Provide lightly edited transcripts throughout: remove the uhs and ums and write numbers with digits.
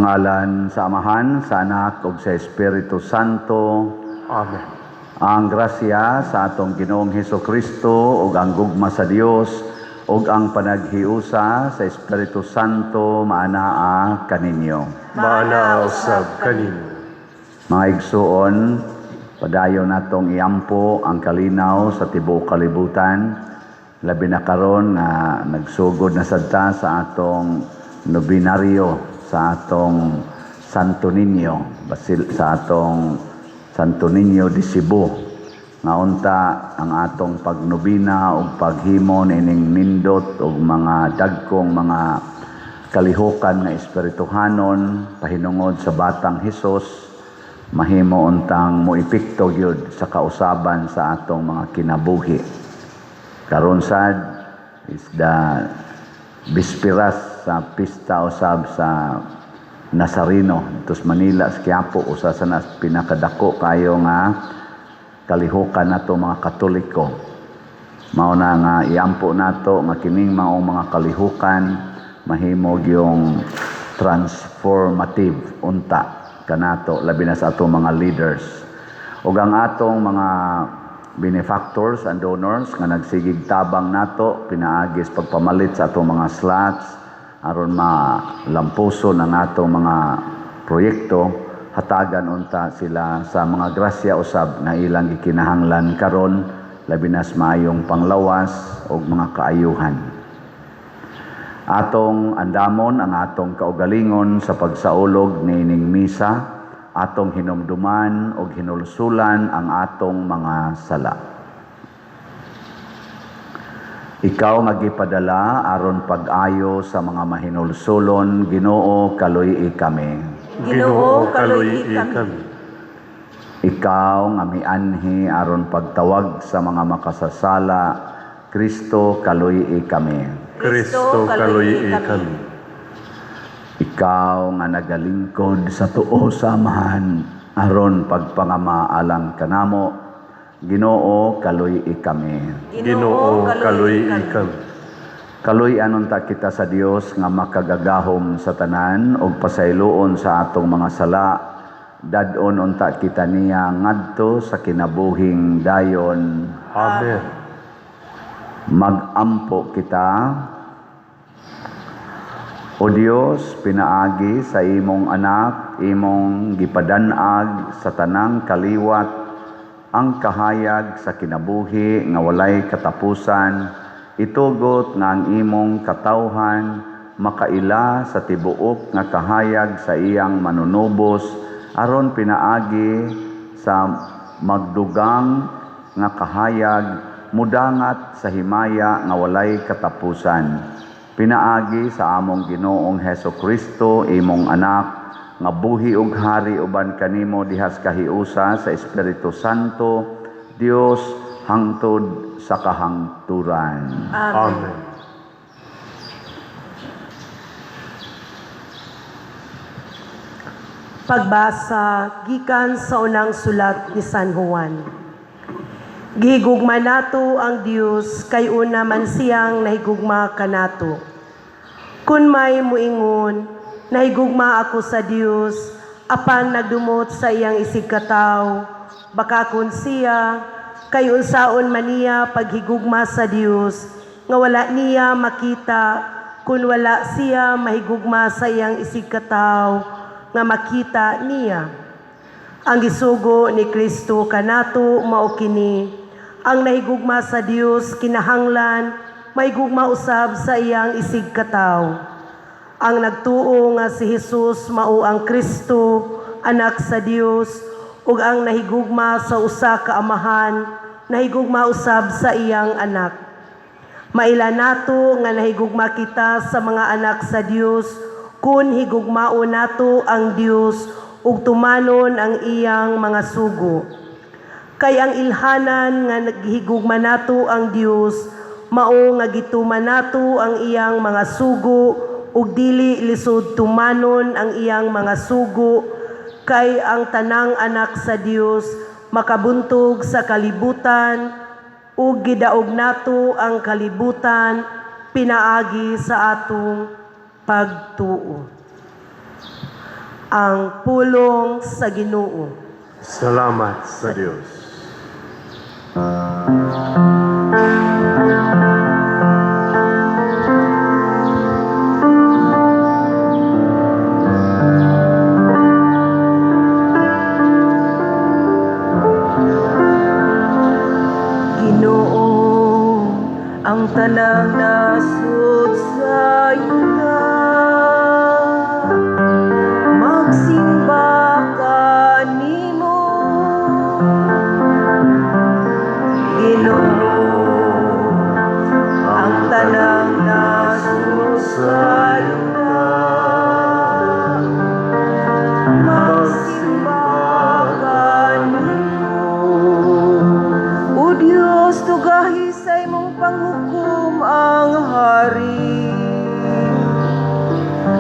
Sa ngalan sa Amahan, sa Anak ug sa Espiritu Santo. Amen. Ang grasya sa atong Ginoong Hesus Kristo ug ang gugma sa Dios ug ang panaghiusa sa Espiritu Santo maanaa kaninyo. Maanaa usab kanimo. Mga igsuon, padayon natong iampo ang kalinaw sa tibuok kalibutan. Labi na karon nga nagsugod na sad ta sa atong nobinaryo sa atong Santo Niño, basil sa atong Santo Niño de Cebu. Nga unta ang atong pagnobina ug paghimo niining nindot ug mga dagkong mga kalihukan nga espirituhanon pahinungod sa Batang Hesus, mahimo untang moepekto gyud sa kausaban sa atong mga kinabuhi. Karon sad is the bispiras sa pista usab sa Nazareno dito sa Manila, sa Quiapo, usa sa nas pinakadako kayo nga kalihukan nato mga Katoliko. Mao na nga iampo nato nga kining maong mga kalihukan mahimo yung transformative unta kanato, labi na sa atong mga leaders ug ang atong mga benefactors and donors nga nagsigig tabang nato pinaagi sa pagpamalit sa atong mga slots aron malampuso ng atong mga proyekto. Hatagan unta sila sa mga grasya usab nga ilang gikinahanglan karon, labi na sa maayong panglawas ug mga kaayuhan. Atong andamon ang atong kaugalingon sa pagsaulog niining misa, atong hinumduman ug hinulsulan ang atong mga sala. Ikaw nga gipadala aron pag-ayo sa mga mahinulsulon, Ginoo, kaluy-i kami. Ginoo, kaluy-i kami. Ikaw nga mianhi aron pagtawag sa mga makasasala, Kristo, kaluy-i kami. Kristo, kaluy-i kami. Ikaw nga nagalingkod sa tuo sa Amahan aron pagpangama alang kanamo, Ginoo, kaluy-i kami. Ginoo, kaluy-i kami. Kaluy-an unta kita sa Dios nga makagagahom sa tanan ug pasayloon sa atong mga sala. Dad-on unta kita niya ngadto sa kinabuhing dayon. Amen. Magampo kita. O Dios, pinaagi sa imong Anak, imong gipadanag sa tanang kaliwat ang kahayag sa kinabuhi nga walay katapusan. Itugot nga ang imong katawhan makaila sa tibuok nga kahayag sa iyang Manunubos aron pinaagi sa magdugang nga kahayag mudangat sa himaya nga walay katapusan. Pinaagi sa among Ginoong Heso Kristo, imong Anak, nga buhi ug hari uban kanimo dihas kahiusa sa Espiritu Santo, Dios, hangtod sa kahangturan. Amen. Pagbasa gikan sa unang sulat ni San Juan. Gihigugma nato ang Dios kay una man siyang nahigugma kanato. Kun may muingon, "Nahigugma ako sa Dios," apan nagdumot sa iyang isigkatawo, bakakon siya, kay unsaon man niya paghigugma sa Dios nga wala niya makita kun wala siya mahigugma sa iyang isigkatawo nga makita niya? Ang gisugo ni Kristo kanato mao kini: ang nahigugma sa Dios kinahanglan mahigugma usab sa iyang isigkatawo. Ang nagtuo nga si Hesus mao ang Kristo, Anak sa Dios, ug ang nahigugma sa usa ka amahan, nahigugma usab sa iyang anak. Maila nato nga nahigugma kita sa mga anak sa Dios kun higugmaon nato ang Dios ug tumanon ang iyang mga sugo. Kay ang ilhanan nga naghigugma nato ang Dios mao nga gituman nato ang iyang mga sugo, ug dili lisod tumanon ang iyang mga sugo, kay ang tanang anak sa Dios makabuntog sa kalibutan, ug gidaog nato ang kalibutan pinaagi sa atong pagtuo. Ang pulong sa Ginoo. Salamat sa Dios. Ginoo, ang tanang nasud sa yuta, magsimba kanimo. Ginoo, ang tanang nasud sa yuta, magsimba kanimo. O Diyos, tugahi sa imong panghukom ang hari.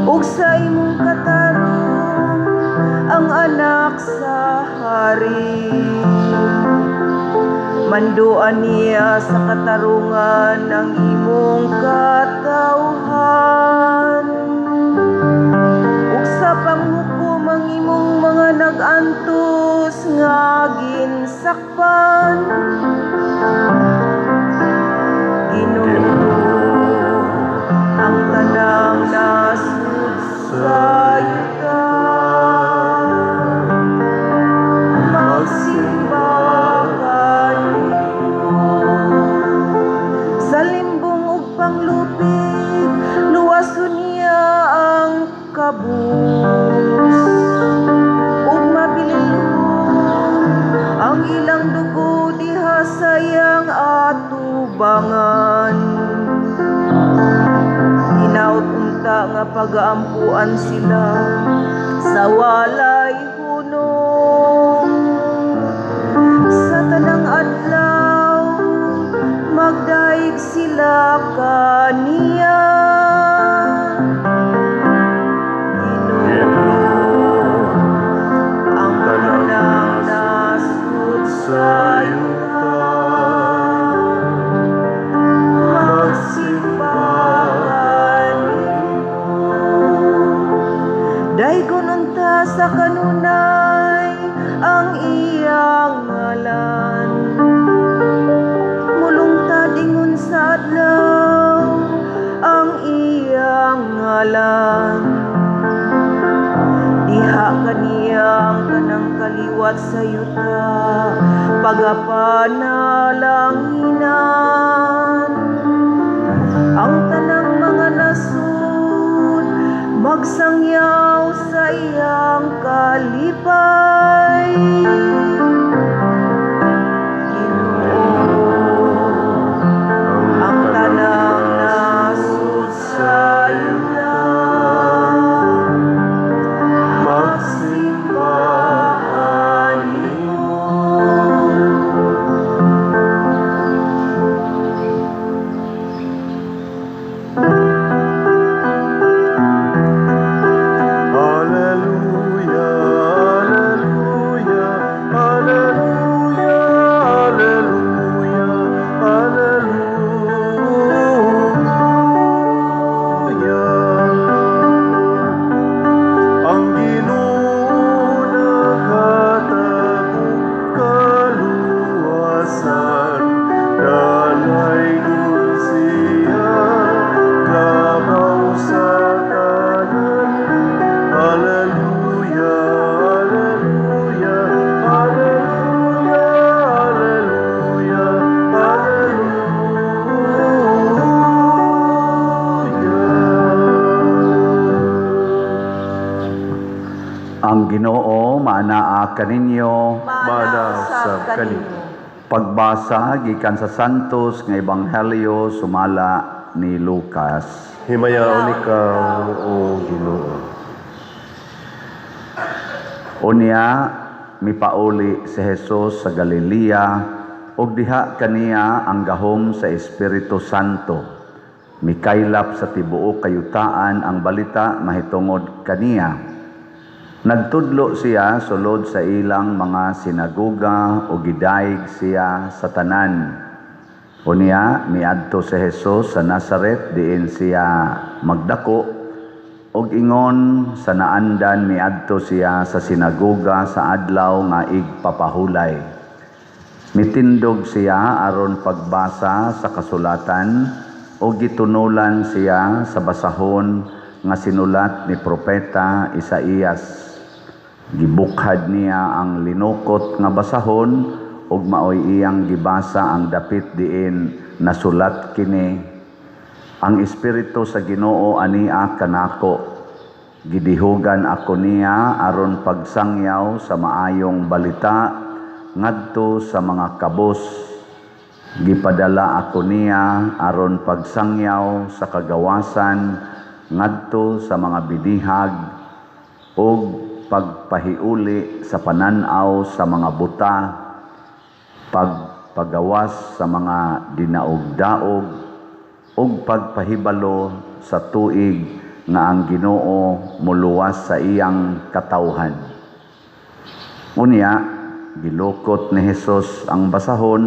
Ug sa imong katarong ang anak sa hari. Manduan niya sa katarungan ang imong katawhan. Ug sa panghukom ang imong mga nag-antos nga ginsakpan. Ginoo, ang tanang nasud sa yuta, magsimba kanimo. Sa limbong ug panglupig, luwason niya ang kabus. Ug mabililhon ang ilang dugo diha sa iyang atubangan. Hinaut unta nga pagaampuan sila sa walay hunong. Sa tanang adlaw, magdaig sila kaniya. Ginoo, ang tanang nasud sa yuta, magsimba kanimo. Daygon unta sa kanunay ang iyang ngalan. Mulungtad ingon sa adlaw ang iyang ngalan. Diha kaniya ang tanang kaliwat sa yuta, pagapanalanginan. Ang tanang mga nasud magsangyaw sa iyang kalipay. Ginoo, ang tanang nasud sa yuta, magsimba kanimo. Alleluia, alleluia, alleluia, alleluia, alleluia. Ang Ginoo naghatag og kaluwasan, dalaygon siya, labaw sa tanan. Alleluia, alleluia, alleluia, alleluia, alleluia. Ang Ginoo maanaa kaninyo. Mana usab kanimo. Pagbasa gikan sa Santos nga Ebanghelyo sumala ni Lucas. Himayaon ikaw, O Ginoo. Unya mipauli si Jesus sa Galilea ug diha kaniya ang gahom sa Espiritu Santo. Mikaylap sa tibuok kayutaan ang balita mahitungod kaniya. Nagtudlo siya sulod sa ilang mga sinagoga ug gidayeg siya sa tanan. Unya miadto si Jesus sa Nazaret diin siya magdako. Og ingon sa naandan, miadto siya sa sinagoga sa Adlaw nga Igpapahulay. Mitindog siya aron pagbasa sa kasulatan ug gitunulan siya sa basahon nga sinulat ni Propeta Isaías. Gibukhad niya ang linukot nga basahon ug maoy iyang gibasa ang dapit diin nasulat kini: "Ang Espiritu sa Ginoo ania kanako. Gidihugan ako niya aron pagsangyaw sa maayong balita ngadto sa mga kabos. Gipadala ako niya aron pagsangyaw sa kagawasan ngadto sa mga binihag ug pagpahiuli sa panan-aw sa mga buta, pagpagawas sa mga dinaog-daog ug pagpahibalo sa tuig nga ang Ginoo moluwas sa iyang katawhan." Unya gilukot ni Hesus ang basahon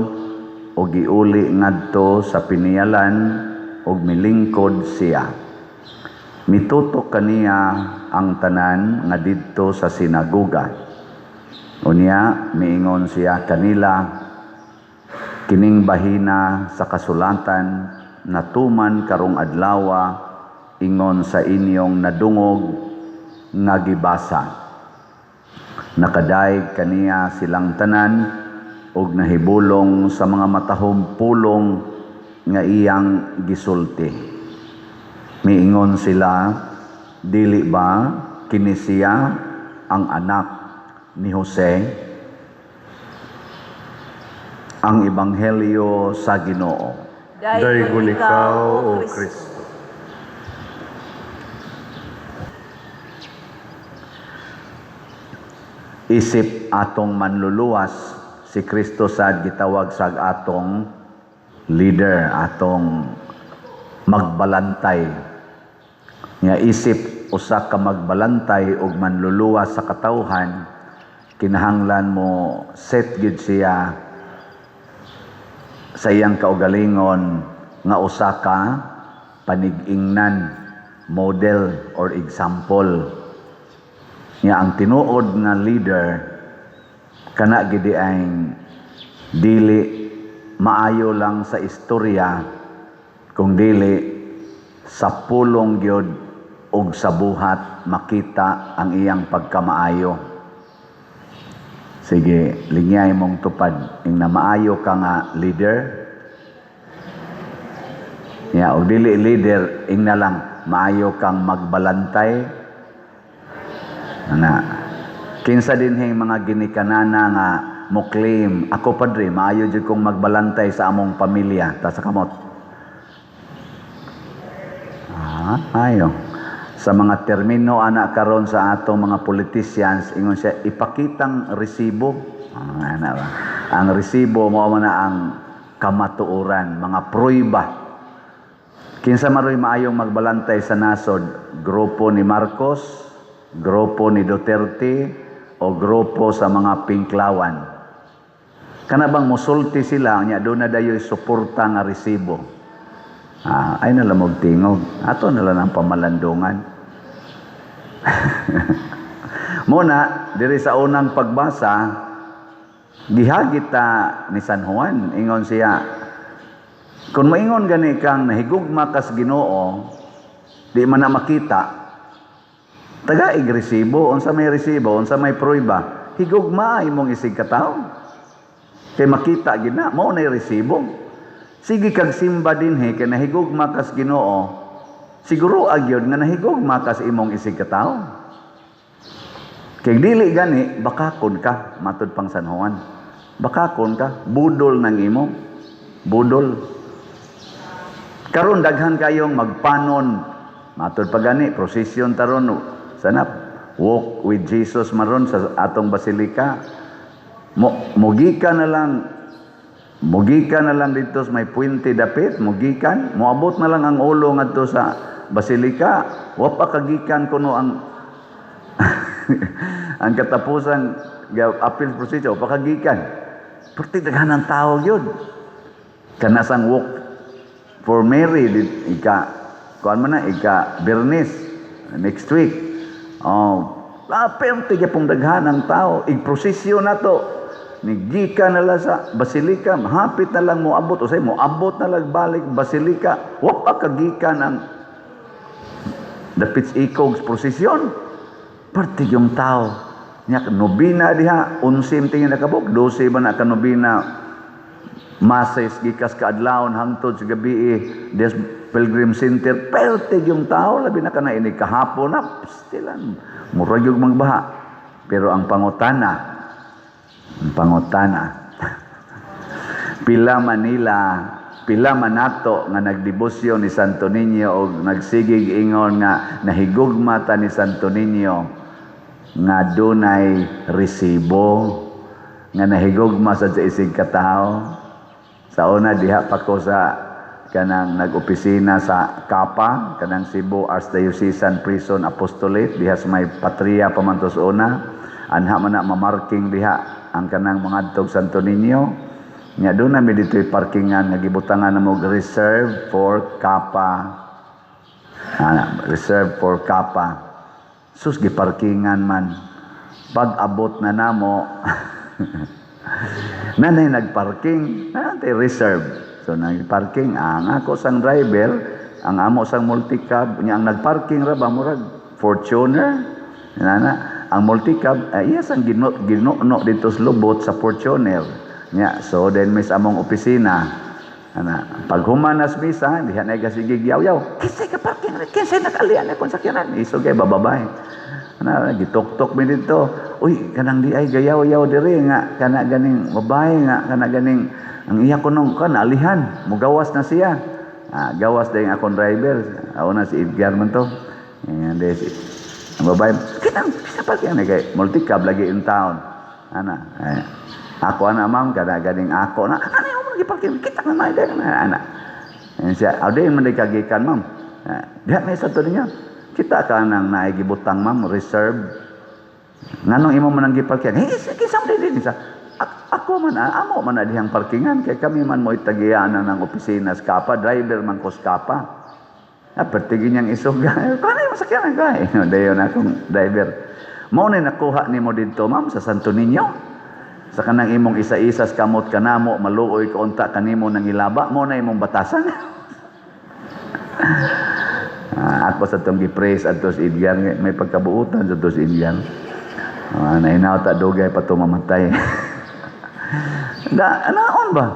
ug giuli ngadto sa piniyalan ug milingkod siya. Mitutok kaniya ang tanan nga didto sa sinagoga. Unya miingon siya kanila, "Kining bahina sa kasulatan natuman karong adlawa ingon sa inyong nadungog nga gibasa." Nakadayeg kaniya silang tanan ug nahibulong sa mga matahom pulong nga iyang gisulti. Miingon sila, "Dili ba kini siya ang anak ni Jose?" Ang Ebanghelyo sa Ginoo. Daygon ikaw, O Kristo. Isip atong manluluwas, si Kristo sad gitawag sa atong leader, atong magbalantay. Nga isip usa ka magbalantay ug manluluwas sa katawhan, kinahanglan mo set gid siya sa iyang kaugalingon nga usa ka panig-ingnan, model or example. Nga ang tinuod nga leader kana gidi ang dili maayo lang sa istorya, kung dili sa pulong gyud ug sa buhat makita ang iyang pagkamaayo. Sige, lingyay mong tupad ing na maayo ka nga leader. Ya, og dili leader, ing na lang maayo kang magbalantay. Ana. Kinsa dinhing mga ginikanana nga mo claim, "Ako, padre, maayo jud kong magbalantay sa among pamilya"? Taas sa kamot. Ah, ayo. Sa mga termino ana karon sa atong mga politicians, ingon siya, "Ipakitang resibo." Ah, ana ba? Ang resibo mao man na ang kamatuoran, mga pruiba. Kinsa maroy maayong magbalantay sa nasod? Grupo ni Marcos, grupo ni Duterte, o grupo sa mga Pinklawan? Kana bang musulti sila nya doon na dayoy suporta nga resibo? Ah, ay na lang tingog. Ato na lang ang pamalandungan. Muna, diri sa unang pagbasa, gihagit ta ni San Juan, ingon siya, kung maingon gani kang nahigugma kas Ginoo, di man na makita, tagaig resibo, unsa may resibo, unsa may pruiba, higugma imong isig katawo. Kay makita gid na, mao na resibo. Sige kag simba dinhi kay nahigugma kas Ginoo, siguro agyod nga nahigugma kas imong isig katawo. Kay dili gani, bakakon ka, matud pang San Juan. Bakakon ka, budol ng imo. Budol. Karon daghan kayong magpanon. Matud pa gani, procession taron sanap. Walk with Jesus maron sa atong basilika. Mo mugikan na lang. Mugikan na lang dito sa may puente dapit, mugikan, moabot na lang ang ulo ngadto sa basilika. Wa pa kagikan kuno ang ang katapusan appeal procedure, pa kagikan. Perti daghan ang tao gyud. Kana sang Walk for Mary di, ika kuan man na ika Bernis. Next week. Oh, perti gyapong daghan ang tao. Igprosesyon na to. Nigika na lang sa basilika, hapit na lang moabot, usay moabot na lang balik basilika. Wa pa kagikan ang dapit ikog prosesyon. Parte yung tao. Nya nobina diha, 11 tingin nakabok, 12 ba na ka nobina masses gikas kaadlawon hangtod sa gabi des Pilgrim Center, perte yung tao, labi na kana ini kahapon na stilan murag yung magbaha. Pero ang pangutana, pila Manila, pila man nato nga nagdebosyon ni Santo Niño o nagsigig ingon nga nahigugma ta ni Santo Niño nga dunay resibo nga nahigugma sa isig katawo? Sa una diha pa ko sa kanang nag-opisina sa Kapa, kanang Cebu Archdiocesan Prison Apostolate diha sa may Patria pa man to sa una. Anha man na mamarking diha ang kanang mga adtog Santo Niño. Nya doon na mi dito'y parkingan nga gibutangan na mo "Reserve for Kapa." Ah, "Reserve for Kapa." Sus, giparkingan man. Pag abot na namo, nanay nagparking, nanay reserve. So nagparking ang ako sang driver, ang amo sang multicab, nya ang nagparking ra ba murag Fortuner. Nana, ang multicab ay iya sang gino ginuno dito sa lubot sa Fortuner. Nya, so then mis among opisina. Ana, pag humanas misa, diha na gasigig yaw-yaw. "Kinsay ka parking, kinsay nakalian akong sakyanan?" Isog kay bababay. Ana, gituktok mi dito. "Uy, kanang di ay gayaw-yaw diri nga kana ganing babae nga kana ganing ang iya kunong kan alihan, mugawas na siya." Ah, gawas dayong akong driver. Ako na si Edgar man to. Ayan, di, si, ang babae, "Kinang kinsa parking ni?" Kay multicab lagi in town. Ana, eh, "Ako ana, ma'am, kada ganing ako na. Ano yung mga giparking? Kita nga may na ana." Ayan siya, "Aw, di man di kagikan, ma'am." Ah, diha may sa to niya. "Kita ka nang naigibutang, ma'am, reserve. Nganong imo man ang giparkingan?" "Eh, kinsa man din sa ako man, ah, amo man na dihang parkingan kay kami man mo itagiyaan ng opisina sa Kapa, driver man ko sa Kapa." Ah, pertigin niyang isuga. "Kano yung masakyanan ka?" Eh, dayon akong driver. "Mao na nakuha nimo didto, ma'am, sa Santo Niño. Sa kanang imong isa-isa sa kamot kanamo, maluoy ka unta kanimo nang ilaba, mo na imong batasan." Ah, ako sa tong gi-praise adto si Edgar, may pagkabuutan sa to si Edgar. Ah, nainaw ta dugay pa to mamatay. Da, naon ba?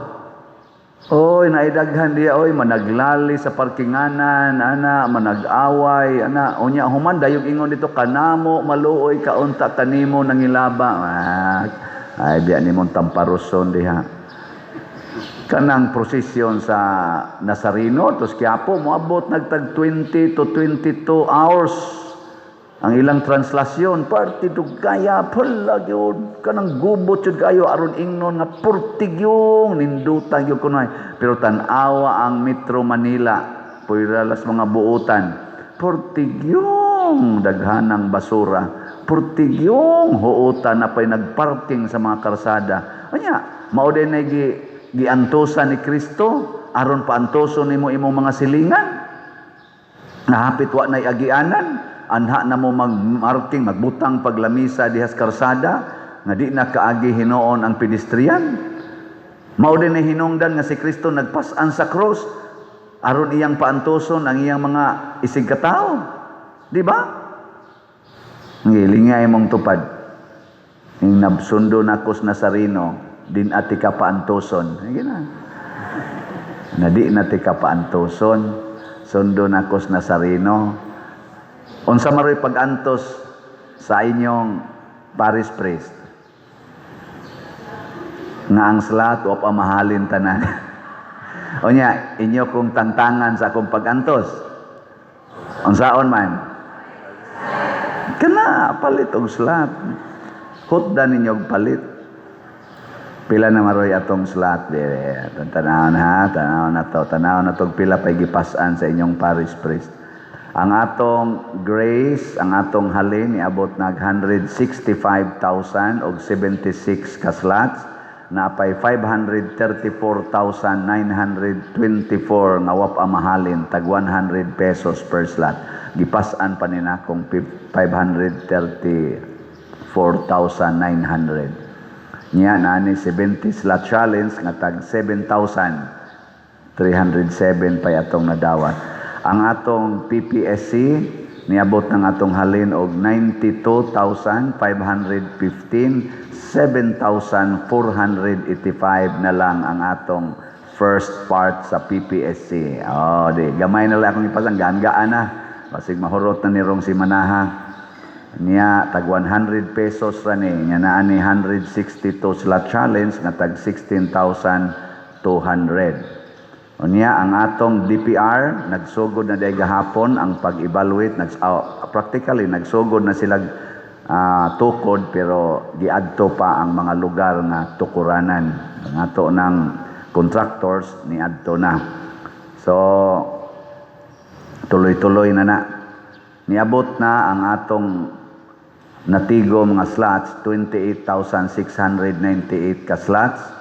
Oy, naidaghan diya, oy, managlali sa parkinganan, ana, manag-away, ana, unya human dayog ingon dito kanamo maluoy kaunta kanimo nangilaba. Ah, ay biya nimong tamparuson diha. Kanang prosesyon sa Nazareno tos Quiapo moabot nagtag 20 to 22 hours ang ilang translasyon. Parte dugaya pala gyud kanang gubot jud kayo aron ingnon nga purtigyong ninduta gyud kunoy. Pero tan-awa ang Metro Manila, pwera las mga buutan, purtigyong daghanang basura, purtigyong huotan na pay nagparking sa mga karsada. Anya mao din na gi giantosan ni Kristo aron paantoson nimo imong mga silingan nga hapit wa nay agianan. Anha na mo magmarking, magbutang paglamisa dihas karsada nga di na kaagi hinuon ang pedestrian. Mao din na hinungdan nga si Kristo nagpas-an sa cross aron iyang paantoson ang iyang mga isig katao, di ba? Ngilingay mong tupad ning nabsundo na kos Nazareno din ati ka paantoson. Sige na. Na di na ti ka paantoson. Sundo na kos Nazareno. Unsa maroy pag-antos sa inyong parish priest? Nga ang slot o pamahalin tanan. Unya, inyo kong tangtangan sa akong pag-antos. Unsaon man? Kana palit og slot. Hutdan ninyo og palit. Pila na maroy atong slot dire. Tanawon ha, tanawon na to, tanawon na to pila pay gipas-an sa inyong parish priest. Ang atong grace, ang atong halin niabot nag 165,000 og 76 ka slots, napay 534,924 nga wa pa mahalin, tag 100 pesos per slot. Gipasan pa ni nakong 534,900. Nya naa ni 70 slot challenge nga tag 7,307 pa atong nadawat. Ang atong PPSC niabot ng atong halin og 92,515, 7,485 na lang ang atong first part sa PPSC. Oh, di gamay na lang akong ipasan, gaan-gaan na. Basig mahurot na ni rong si Manaha. Niya tag 100 pesos ra ni, nya naa ni 162 slot challenge nga tag 16,200. Unya ang atong DPR nagsugod na day gahapon ang pag-evaluate, practically nagsugod na sila tukod, pero giadto pa ang mga lugar nga tukuranan. Ang ato ng contractors niadto na. So tuloy-tuloy na na. Niabot na ang atong natigo mga slots, 28,698 ka slots.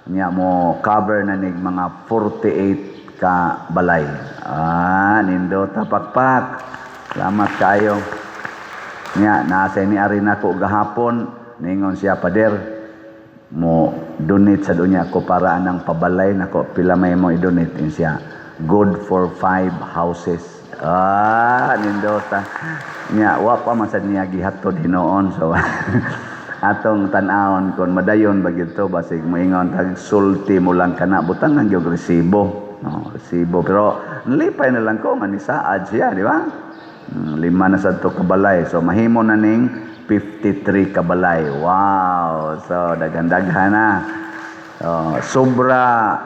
Nya mo cover na nig mga 48 ka balay. Ah, nindo tapakpak. Salamat kayo. Nya nasa ni ari nako gahapon, ningon siya, "Pader, mo donate sa dunya ko para anang pabalay nako." "Pila may mo i-donate?" In siya, "Good for five houses." Ah, nindota. Nya wa pa man sad niya gihatod hinuon, so atong tan-awon kon madayon ba gito. Basig moingon tag sulti mo lang kana, butangan gyud resibo, no, resibo. Pero nalipay na lang ko nga nisaad siya, di ba? Lima na sad to kabalay, so mahimo na ning 53 kabalay. Wow, so daghan-daghan na. Oh, sobra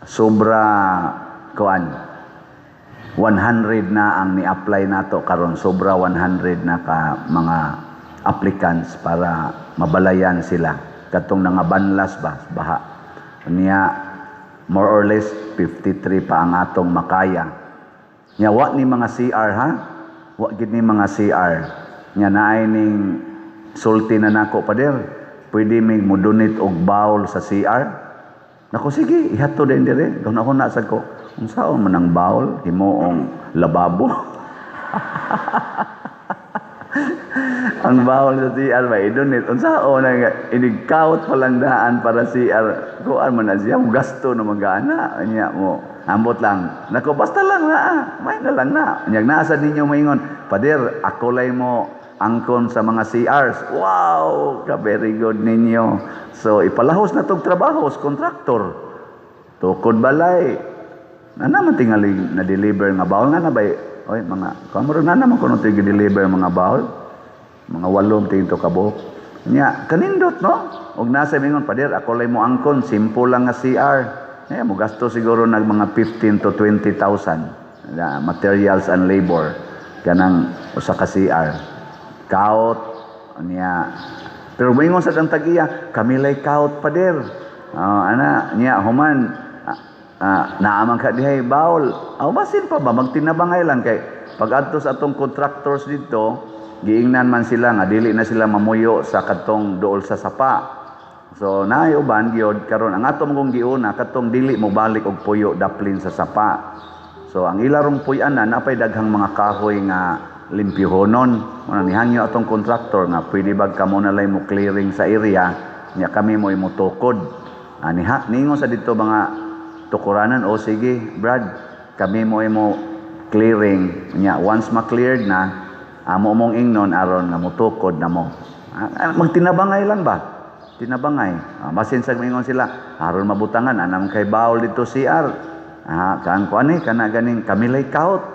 sobra kuan, 100 na ang ni-apply nato karon, sobra 100 na ka mga applicants para mabalayan sila katong nangabanlas ba baha. Niya more or less 53 pa ang atong makaya. Nya wa ni mga CR ha, wa gid ni mga CR. Nya naay ning sulti na nako, "Pader, pwede mig mo donate og bowl sa CR?" Nako, "Sige, ihatod din dire." Guna sad ko, unsaon man ang bowl, himuong lababo? Ang bowl sa CR ba i-donate? Unsaon na inig kaut pa lang daan para CR. Kuan man na siya, gasto na magana. Nya mo ambot lang. Nako, basta lang na, may na lang na. Nya nasa ninyo maingon, "Pader, ako lay mo angkon sa mga CRs." Wow, ka very good ninyo. So ipalahos na tog trabaho sa contractor. Tukod balay. Na naman tingali na deliver nga bowl nga na bay. Oy, mga kamuro na naman kuno to deliver mga bowl. Mga walom tingin to kabuok. Nya kanindot, no? Og nasa mingon, "Pader, ako lay mo angkon, simple lang nga CR." Nya mo gasto siguro nag mga 15 to 20,000 na materials and labor kanang usa ka CR. Kaut niya. Pero moingon sa ang tagiya, "Kami lay kaut, pader." Oh, ana niya human naaman ka dihay bowl. Aw, basin pa ba magtinabangay lang kay pag adto sa atong contractors dito, giingnan man sila nga dili na sila mamuyo sa katong duol sa sapa. So naay uban gyud karon ang ato mong giuna katong dili mo balik og puyo daplin sa sapa. So ang ilarong puy-anan napay daghang mga kahoy nga limpyohonon. Muna nihangyo atong contractor nga pwede bag kamo na lay mo clearing sa area nya kami mo imutukod. Ani ha ningon sa dito mga tukuranan, "O sige, Brad, kami mo imo clearing nya once ma-cleared na amo mong ingnon aron nga mutukod na mo." Magtinabangay lang ba? Tinabangay. Basin sa mingon sila, aron mabutangan anam kay bowl dito CR. Kaan ko ani kana ganing kamilay kaut.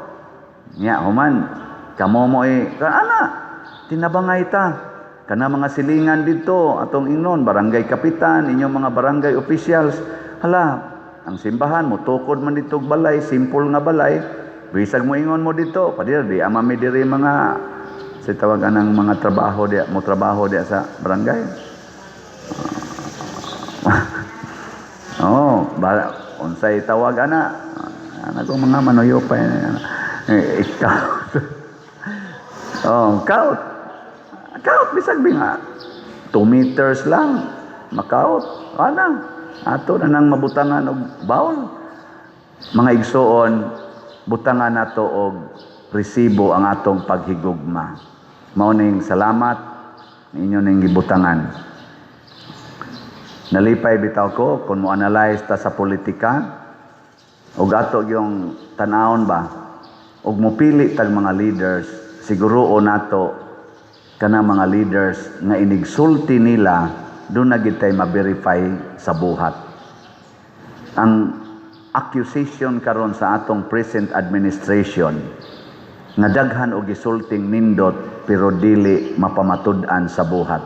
Nya human kamo mo eh ana tinabangay ta. Kana mga silingan dito atong ingnon barangay kapitan, inyong mga barangay officials. Hala, ang simbahan mo tukod man dito og balay, simple nga balay. Bisag mo ingon mo dito, "Pader, di ama mi diri mga sa tawagan ng mga trabaho di mo trabaho di sa barangay." Oh, ba unsay tawag ana? Ana ko mga manuyo pa eh, ikaw. Oh, kaut. Kaut bisag bi nga 2 meters lang makaut. Ana, ato na nang mabutangan og bowl. Mga igsuon, butangan nato og resibo ang atong paghigugma. Mao ning salamat ninyo ning gibutangan. Nalipay bitaw ko kung mo analyze ta sa politika ug ato yung tan-awon ba ug mopili tag mga leaders, siguro nato kana mga leaders nga inigsulti nila duna gid tay ma-verify sa buhat. Ang accusation karon sa atong present administration nga daghan og gisulting nindot pero dili mapamatud-an sa buhat.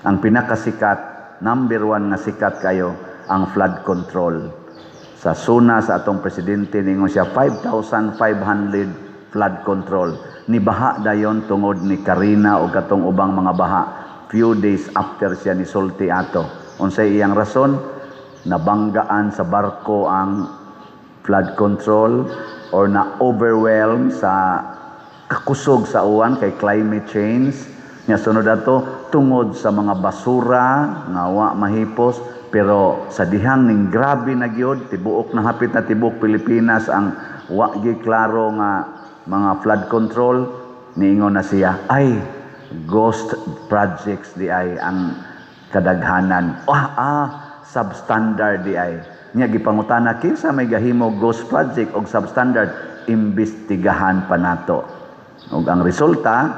Ang pinakasikat, number one nga sikat kayo, ang flood control. Sa SONA sa atong presidente, ningon siya 5,500 flood control. Nibaha dayon tungod ni Karina o katong ubang mga baha few days after siya ni sulti ato. Unsay iyang rason? Nabanggaan sa barko ang flood control or na overwhelm sa kakusog sa uwan kay climate change. Nya sunod ato, tungod sa mga basura nga wa mahipos. Pero sa dihang ning grabe na gyud, tibuok na, hapit na tibuok Pilipinas ang wa gyud klaro nga mga flood control, niingon na siya, "Ay, ghost projects di ay ang kadaghanan, substandard di ay." Nya gipangutana kinsa may gahimo ghost project og substandard, imbestigahan pa nato. Ug ang resulta,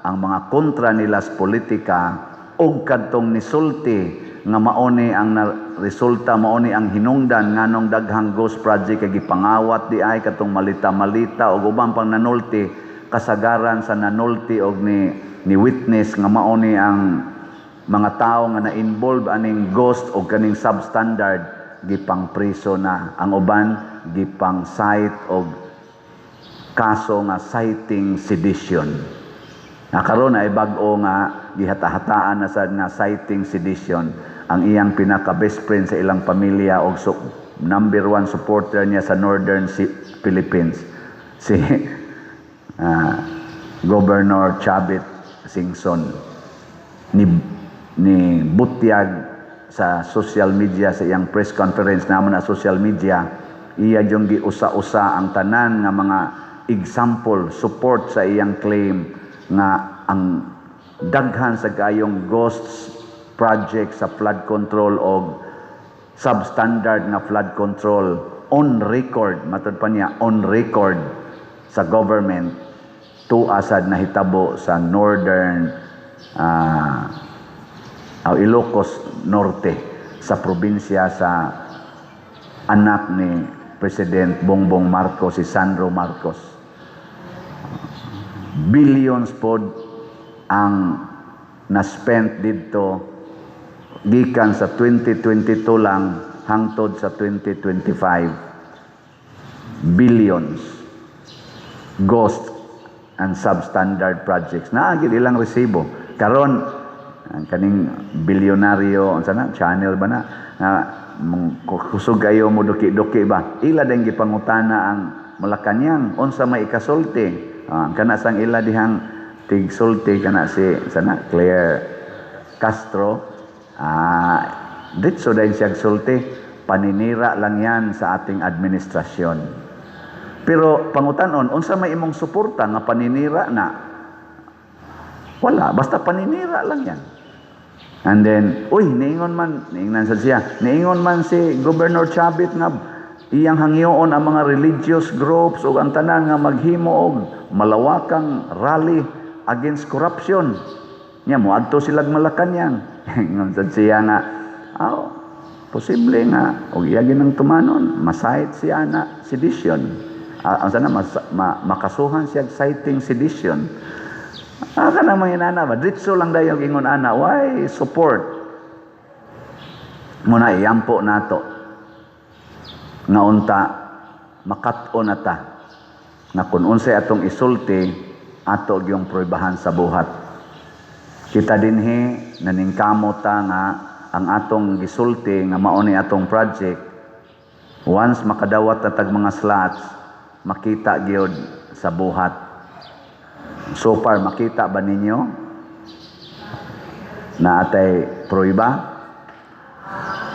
ang mga kontra nila sa politika og kadtong nisulti nga mauni ang na resulta, mauni ang hinungdan nganong daghang ghost project kay gipangawat di ay katong malita-malita og uban pang nanulti, kasagaran sa nanulti og ni witness nga mauni ang mga tao nga na-involve aning ghost og kaning substandard, gipang priso na ang uban, gipang cite og kaso nga citing sedition. Na karon ay bag-o nga gihata-hataan na sad nga citing sedition ang iyang pinaka best friend sa ilang pamilya og number one supporter niya sa Northern Philippines, si Governor Chavit Singson, ni butyag sa social media sa iyang press conference naman na social media, iya yung giusa-usa ang tanan nga mga example support sa iyang claim nga ang daghan sa kayong ghosts project sa flood control og substandard nga flood control on record, matud pa niya, on record sa government, tuasad nahitabo sa northern Ilocos Norte, sa probinsya sa anak ni President Bongbong Marcos, si Sandro Marcos. Billions pod ang na-spent didto gikan sa 2022 lang hangtod sa 2025. Billions, ghost and substandard projects. Naa gid ilang resibo. Karon ang kaning bilyonaryo, unsa na channel ba na, na kusog kayo mo duki-duki ba, ila din gipangutana ang Malacañang unsa may ikasulti. Ah, kana sang ila dihang tigsulti kana si sana Claire Castro, ditso din siya sulti, paninira lang yan sa ating administrasyon. Pero pangutanon, unsa may imong suporta nga paninira na? Wala, basta paninira lang yan. And then, uy, niingon man, niingnan sa siya, niingon man si Governor Chavit nga iyang hangyoon ang mga religious groups ug ang tanan nga maghimo og malawakang rally against corruption. Nya moadto silag Malacañang. Ingon sad siya nga, aw, posible nga og iya ginang tumanon, ma-cite siya na sedition. Ah, ang sana makasuhan siya citing sedition. Ah, kana mga inana ba? Diretso lang dayon ingon ana, why support? Muna iyampo nato nga unta makat-on na ta nga kung unsay atong isulti, ato gyung pruebahan sa buhat. Kita dinhi naningkamot ta nga ang atong gisulti nga mao ni atong project, once makadawat na tag mga slots, makita gyud sa buhat. So far, makita ba ninyo na atay prueba?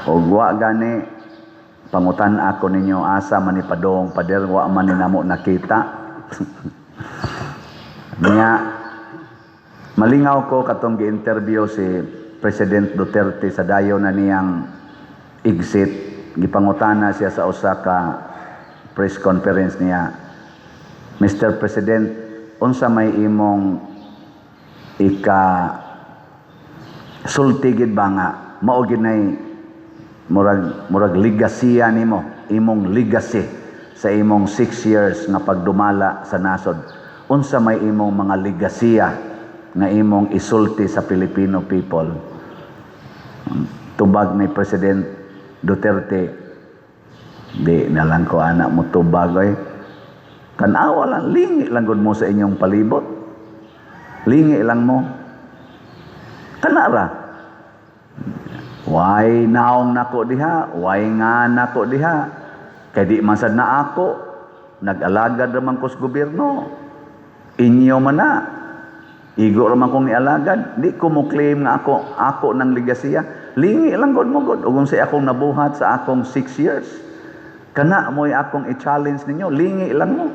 O wa gani, pangutan ako ninyo, asa man ni padong pader, wa man ni namo nakita. Niya, malingaw ko katong gi-interview si President Duterte sa dayo na niyang exit. Gipangutana siya sa usa ka press conference niya. "Mr. President, unsa may imong ika sulti gid ba nga mao gid nay murag legacy nimo, imong legacy sa imong 6 years nga pagdumala sa nasod? Unsa may imong mga legasiya nga imong isulti sa Filipino people?" Tubag ni President Duterte, "Di na lang ko ana mo tubag oy. Tanawa lang, lingi lang gud mo sa inyong palibot. Lingi lang mo. Kanara. Way naong nako diha, way nga nako diha. Kay di man sad na ako, nag-alagad raman ko sa gobyerno. Inyo man na. Igo raman kong nialagad. Di ko mo claim nga ako ng legasiya. Lingi lang gud mo gud. Ug sa akong nabuhat sa akong 6 years. Kana mo'y akong i-challenge ninyo. Lingi lang mo.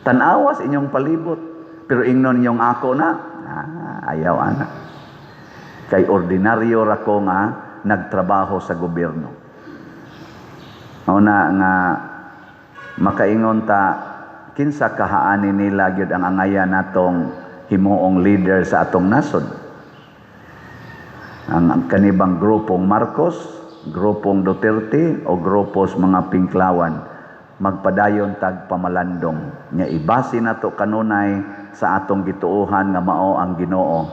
Tanawas inyong palibot. Pero ingnon ninyong ako na, ah, ayaw ana. Kay ordinaryo ra ko nga nagtrabaho sa gobyerno." Mao na nga makaingon ta, kinsa kahaani nila gyud ang angayan natong himuong leader sa atong nasod? Ang kanibang grupong Marcos, grupong Duterte o grupos mga Pinklawan? Magpadayon tag pamalandong nya ibase nato kanunay sa atong gituohan nga mao ang Ginoo.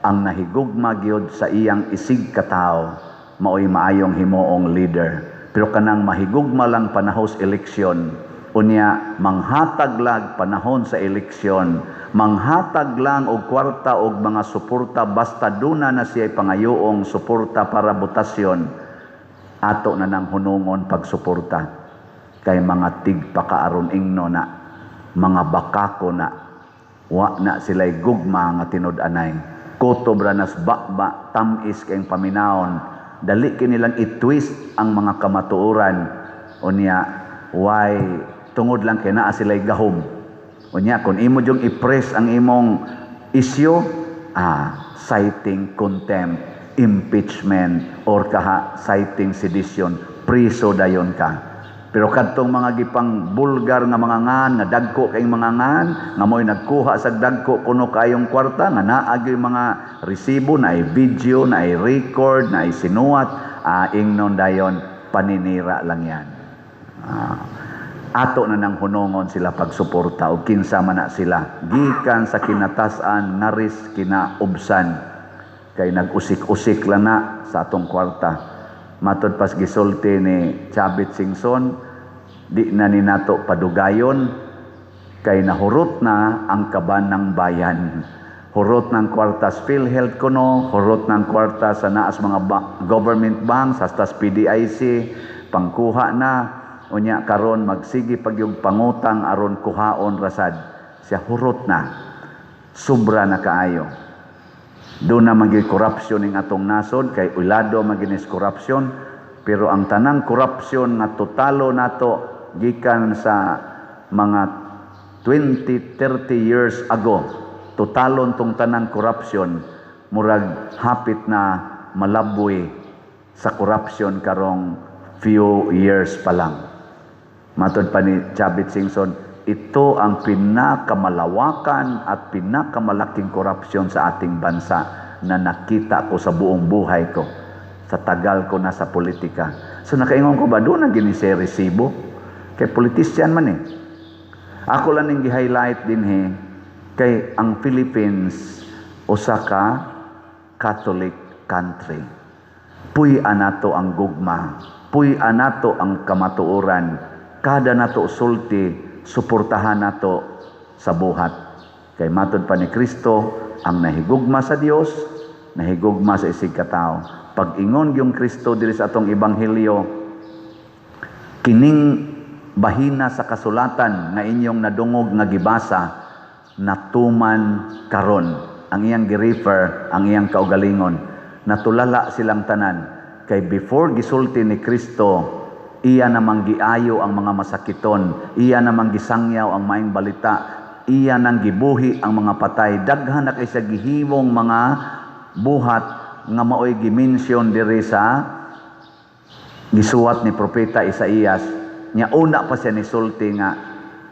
Ang nahigugma gyud sa iyang isig katawo, maoy maayong himuong leader. Pero kanang mahigugma lang panahon sa eleksyon, unya manghatag lang panahon sa eleksyon, manghatag lang og kwarta og mga suporta basta duna na siya pangayoong suporta para botasyon, ato na nang hunungon pagsuporta kay mga tigpakaaron ingno na, mga bakako na, wa na sila'y gugma nga tinud-anay. Kutob ra nas baba, tamis kayong paminawon, dali kinilang i-twist ang mga kamatuoran. Unya why tungod lang kay naa sila'y gahom. Unya kung imo jung i-press ang imong issue, citing contempt, impeachment or kaha citing sedition, priso dayon ka. Pero kadtong mga gipang bulgar nga mga ngan, nga dagko kayong mga ngan, nga mo'y nagkuha sa dagko kuno kayong kwarta, nga naa gyud mga resibo, naay video, naay record, naay sinuwat, ingnon dayon, paninira lang yan. Ato na nang hunongon sila pagsuporta o kinsa man na sila gikan sa kinatas-an ngaris kinaubsan, kay nag-usik-usik lang na sa atong kwarta. Matod pas gisulti ni Chavit Singson, di na ni nato padugayon kay nahurot na ang kaban ng bayan. Hurot ng kwarta sa PhilHealth kuno, hurot ng kwarta sa naas mga government banks, hasta sa PDIC, pangkuha na. Unya karon magsige pag yung pangutang aron kuhaon rasad. Siya hurot na. Sobra na kaayo. Doon na maging corruption ning atong nasod kay ulado maginis corruption, pero ang tanang corruption nga totalo nato gikan sa mga 20, 30 years ago, totalon tong tanang corruption, murag hapit na malaboy sa corruption karong few years pa lang. Matod pa ni Chavit Singson, ito ang pinakamalawakan at pinakamalaking korupsyon sa ating bansa na nakita ko sa buong buhay ko. Sa tagal ko na sa politika. So nakaingon ko ba, doon ang ginisi resibo? Kay politician man eh. Ako lang ning gi-highlight din he, kay ang Philippines usa ka Catholic country. Puy-an nato ang gugma, puy-an nato ang kamatuoran, kada nato sulti, suportahan nato sa buhat. Kay matod pa ni Kristo, ang nahigugma sa Dios, nahigugma sa isig katao. Pag ingon yung Kristo diri sa atong ebanghelyo, "Kining bahina sa kasulatan nga inyong nadungog nga gibasa natuman karon." Ang iyang gi-refer ang iyang kaugalingon. Natulala silang tanan kay before gisulti ni Kristo, iya namang giayo ang mga masakiton, iya namang gisangyaw ang maayong balita, Iya nang gibuhi ang mga patay. Daghan na kay siya gihimong mga buhat nga maoy gi-mention diri sa gisuwat ni Propeta Isaías. Nya una pa siya nisulti nga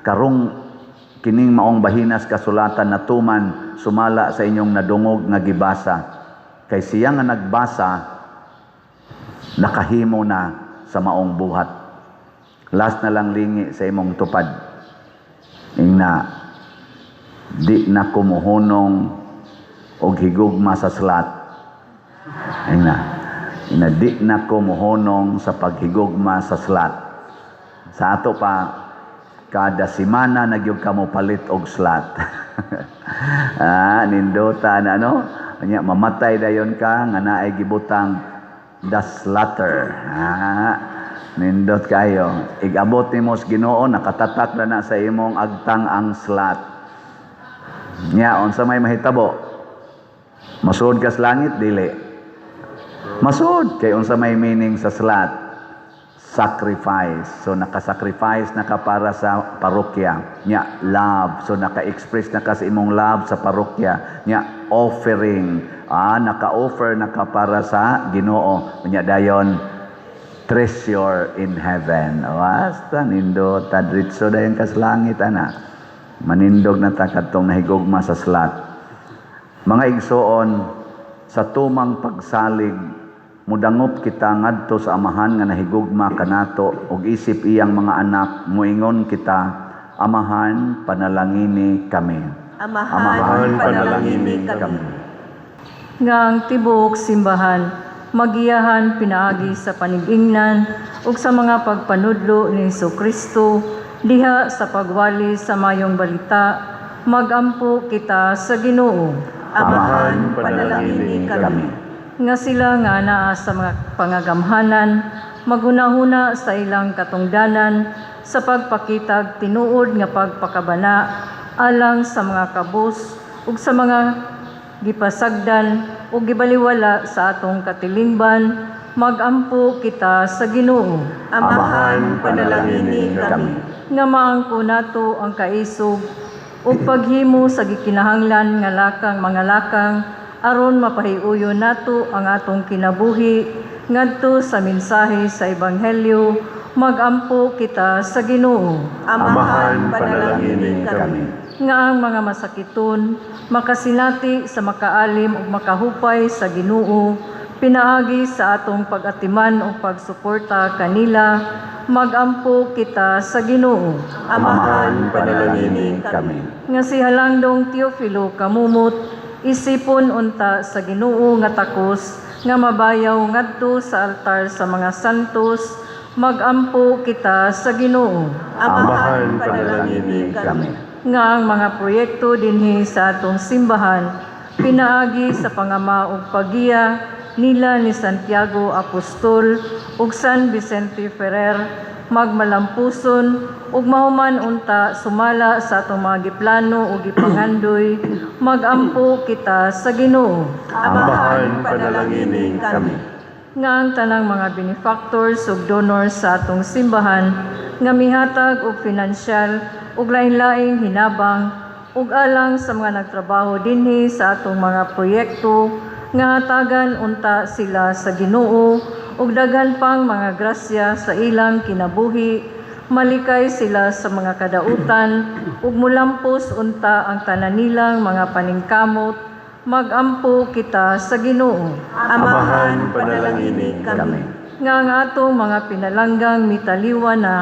karong kining maong bahinas kasulatan natuman sumala sa inyong nadungog nga gibasa. Kay siya nga nagbasa, nakahimo na sa maong buhat. Last na lang lingi sa imong tupad. Ingna, di na ko mohunong og higugma sa slut. Ingna, ingna, di na ko mohunong sa paghigugma sa slut. Sa ato pa, kada simana na gyud ka mo palit og slut. Nindota na, no? Nya mamatay dayon ka nga naay gibutang "The Slutter". Nindot kayo. Igabot nimo sa Ginoo, nakatatak na na sa imong agtang ang slut. Nya unsa may mahitabo? Masud ka sa langit, dili? Masud kay unsa may meaning sa slut? Sacrifice. So nakasacrifice na ka para sa parokya. Nya love. So naka-express na ka sa imong love sa parokya. Nya offering. Naka-offer na ka para sa Ginoo. Nya dayon treasure in heaven. O, basta nindot diretso dayon ka sa langit, ana. Manindog na ta kadtong nahigugma sa slut. Mga igsoon, sa tumang pagsalig, mudangop kita ngadto sa Amahan nga nahigugma kanato ug isip iyang mga anak, muingon kita, "Amahan, panalangini kami." Amahan, Amahan, panalangini panalangini kami. Nga ang tibuok simbahan magiyahan pinaagi sa panigingnan ug sa mga pagpanudlo ni Kristo diha sa pagwali sa mayong balita, magampo kita sa Ginoo. Amahan, panalangini kami. Nga sila nga naa sa mga pangagamhanan maghunahuna sa ilang katungdanan sa pagpakitag tinuod nga pagpakabana alang sa mga kabus ug sa mga gipasagdan ug gibaliwala sa atong katilingban, magampo kita sa Ginoo. Amahan, panalangini kami. Nga maangko nato ang kaisog ug paghimo sa gikinahanglan nga lakang mga lakang aron mapahiuyon nato ang atong kinabuhi ngadto sa mensahe sa ebanghelyo, magampo kita sa Ginoo. Amahan, panalangini kami. Nga ang mga masakiton makasinati sa makaalim ug makahupay sa Ginoo pinaagi sa atong pag-atiman ug pagsuporta kanila, magampo kita sa Ginoo. Amahan, panalangini kami. Nga si Halangdong Teofilo Camomot isipon unta sa Ginoo nga takos nga mabayaw ngadto sa altar sa mga santos, magampo kita sa Ginoo. Amahan, panalangini kami. Nga ang mga proyekto dinhi sa atong simbahan pinaagi sa pangama ug paggiya nila ni Santiago Apostol ug San Vicente Ferrer magmalampuson ug mahuman unta sumala sa atong mga giplano ug gipangandoy, magampo kita sa Ginoo. Amahan, panalangini kami. Nga ang tanang mga benefactors ug donors sa atong simbahan nga mihatag og pinansyal ug lain-laing hinabang ug alang sa mga nagtrabaho dinhi sa atong mga proyekto nga hatagan unta sila sa Ginoo ug daghan pang mga grasya sa ilang kinabuhi, malikay sila sa mga kadautan ug mulampos unta ang tanan nilang mga paningkamot, magampo kita sa Ginoo. Amahan, panalangini kami. Nga ang atong mga pinalanggang mitaliwa na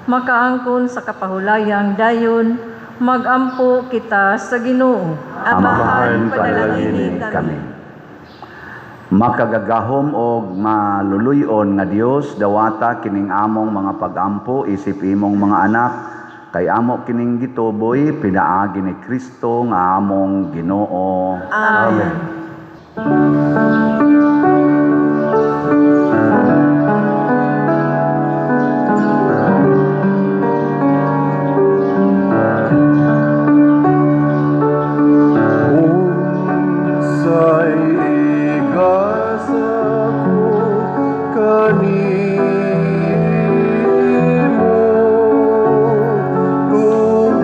makaangkon sa kapahulayang dayon, magampo kita sa Ginoo. Amahan, panalangini kami. Makagagahom og maluluyon nga Dios, dawata kining among mga pagampo isip imong mga anak, kay amo kining gituboy pinaagi ni Kristo nga among Ginoo. Amen. Amen. Unsay igasa ko kanimo tungod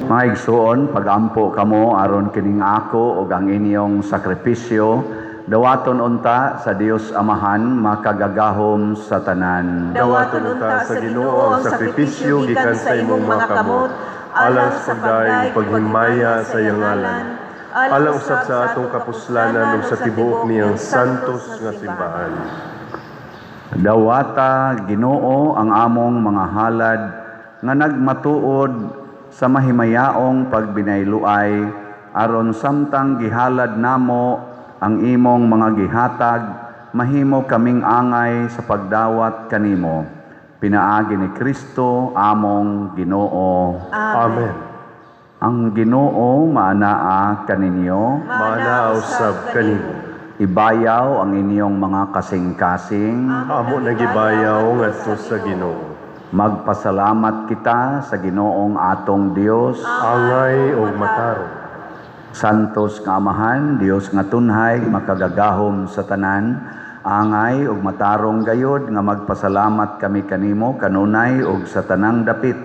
Mga igsuon, pagampo kamo aron kining ako ug ang inyong sakripisyo dawaton unta sa Dios Amahan makagagahom sa tanan. Dawaton unta sa Ginoo ang sakripisyo gikan sa imong mga kamot, alang sa pagdaig ug paghimaya sa iyang ngalan, alang usab sa atong kapuslanan ug sa tibuok niyang santos nga simbahan. Dawata Ginoo ang among mga halad nga nagmatuod sa mahimayaong pagbinayluay aron samtang gihalad namo ang imong mga gihatag, mahimo kaming angay sa pagdawat kanimo pinaagi ni Kristo among Ginoo. Amen. Ang Ginoo maanaa kaninyo. Maanaa usab kanimo. Ibayaw ang inyong mga kasing-kasing. Amo nagibayaw ngadto sa Ginoo. Magpasalamat kita sa Ginoong atong Dios. Angay ug matarong. Santos nga Amahan, Dios nga tunhay, makagagahom sa tanan, angay ug matarong gayod nga magpasalamat kami kanimo kanunay ug sa tanang dapit.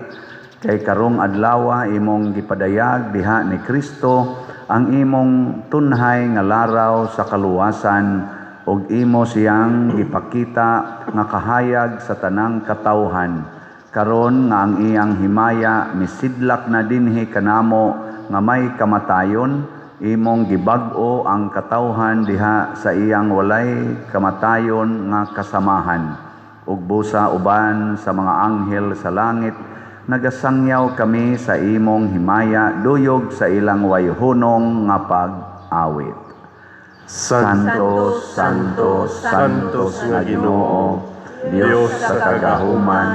Kay karong adlawa imong gipadayag diha ni Kristo ang imong tunhay nga laraw sa kaluwasan ug imo siyang gipakita nga kahayag sa tanang katawhan. Karon nga ang iyang himaya misidlak na dinhi kanamo nga may kamatayon, imong gibag-o ang katawhan diha sa iyang walay kamatayon nga kasamahan. Ug busa uban sa mga anghel sa langit, nagasangyaw kami sa imong himaya duyog sa ilang wayhunong nga pag-awit. Santo, Santo, Santo, Santos nga Ginoo, Dios sa kagahuman,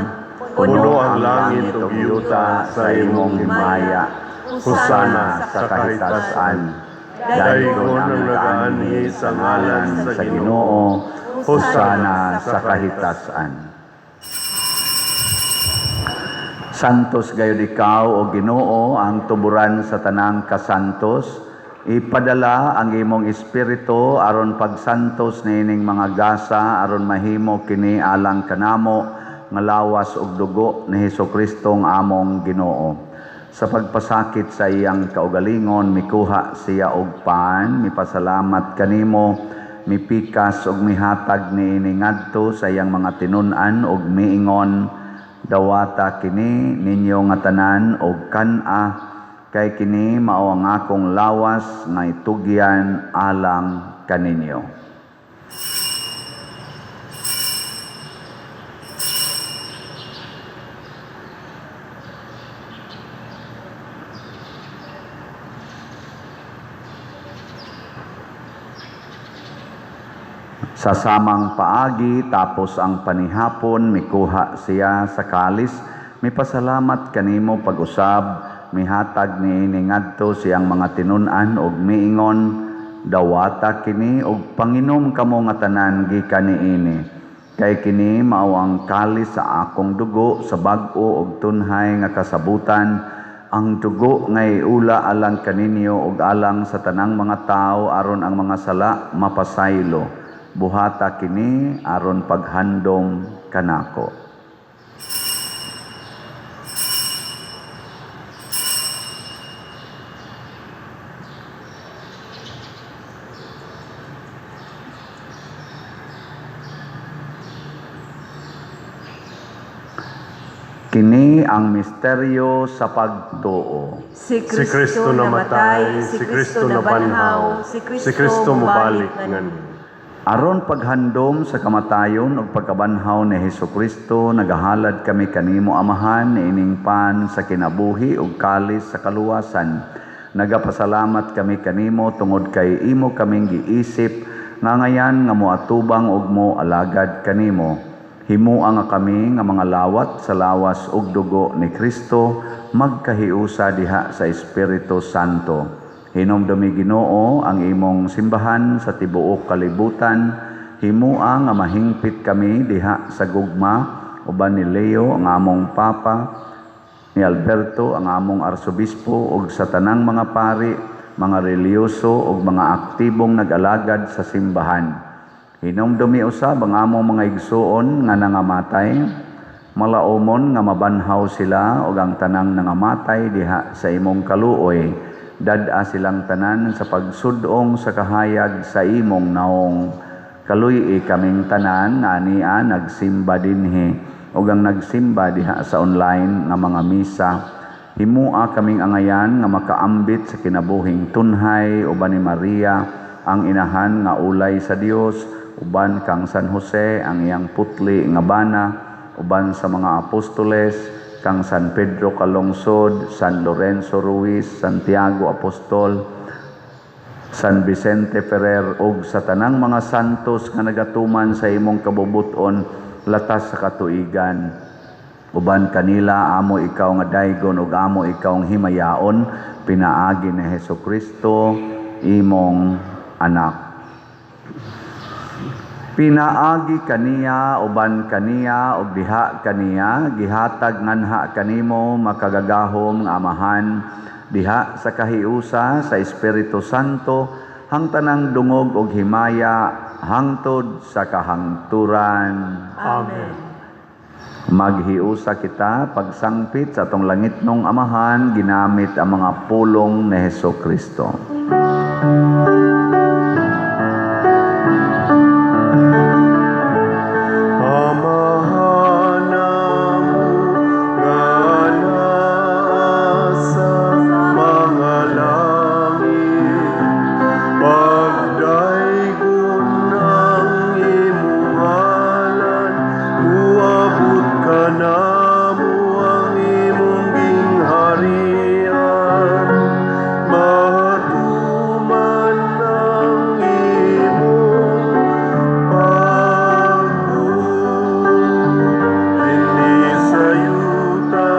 puno ang langit ug yuta sa imong himaya. Hosana sa kahitasan. Daygon ang nagaanhi sa ngalan sa Ginoo. Hosana sa kahitasan. Santos gayud ikaw o Ginoo ang tuburan sa tanang kasantos. Ipadala ang imong espiritu aron pagsantos niining mga gasa aron mahimo kini alang kanamo nga lawas ug dugo ni Hesukristo nga among Ginoo. Sa pagpasakit sa iyang kaugalingon, mikuha siya og pan, mipasalamat kanimo, mipikas ug mihatag niini ngadto sa iyang mga tinun-an ug miingon, dawata kini ninyo nga tanan og kan-a, kay kini mao ang akong lawas nga itugyan alang kaninyo. Sa samang paagi, tapos ang panihapon, mikuha siya sa kalis, mipasalamat kanimo pag-usab, mihatag niini ngadto siyang mga tinun-an og miingon, dawata kini og panginom kamo nga tanan gikan niini. Kay kini mao ang kalis sa akong dugo sa bag-o og tunhay nga kasabutan, ang dugo nga iula alang kaninyo ug alang sa tanang mga tawo aron ang mga sala mapasaylo. Buhata kini aron paghandom kanako. Kini ang misteryo sa pagtuo. Si Si Kristo namatay, si Kristo nabanhaw, si Kristo mobalik nganhi. Aron paghandom sa kamatayon ug pagkabanhaw ni Hesukristo, nagahalad kami kanimo Amahan niining pan sa kinabuhi ug kalis sa kaluwasan. Nagapasalamat kami kanimo tungod kay imo kaming giisip nga ngayan nga moatubang ug mo alagad kanimo. Himua nga kami nga mga lawat sa lawas ug dugo ni Kristo magkahiusa diha sa Espiritu Santo. Hinumdumi Ginoo ang imong simbahan sa tibuok kalibutan. Himua nga mahingpit kami diha sa gugma uban ni Leo ang among Papa, ni Alberto ang among Arsobispo ug sa tanang mga pari, mga relihiyoso ug mga aktibong nag-alagad sa simbahan. Hinumdumi usab ang among mga igsuon nga nangamatay. Malaumon nga mabanhaw sila ug ang tanang nangamatay diha sa imong kaluoy. Dad-a silang tanan sa pagsudong sa kahayag sa imong naong. Kaluy-i kaming tanan nga ania nagsimba dinhi ug ang nagsimba diha sa online nga mga misa. Himua kaming angayan nga makaambit sa kinabuhing tunhay uban ni Maria ang inahan nga ulay sa Dios, uban kang San Jose ang iyang putli nga bana, uban sa mga apostoles kang San Pedro Calungsod, San Lorenzo Ruiz, Santiago Apostol, San Vicente Ferrer ug sa tanang mga santos nga nagatuman sa imong kabubut-on latas sa katuigan. Uban kanila amo ikaw nga daygon ug amo ikaw ang himayaon pinaagi ni Hesukristo imong anak. Pinaagi kaniya, uban kaniya, ug diha kaniya, gihatag nganha kanimo makagagahom nga Amahan, diha sa kahiusa sa Espiritu Santo, hangtanang dungog ug himaya hangtod sa kahangturan. Amen. Maghiusa kita pagsangpit sa atong langitnong Amahan, ginamit ang mga pulong ni Hesukristo. Amahan namo nga naa sa mga langit, pagdaygon ang imong ngalan, muabot kanamo ang imong gingharian, matuman ang imong pagbuot dinhi sa yuta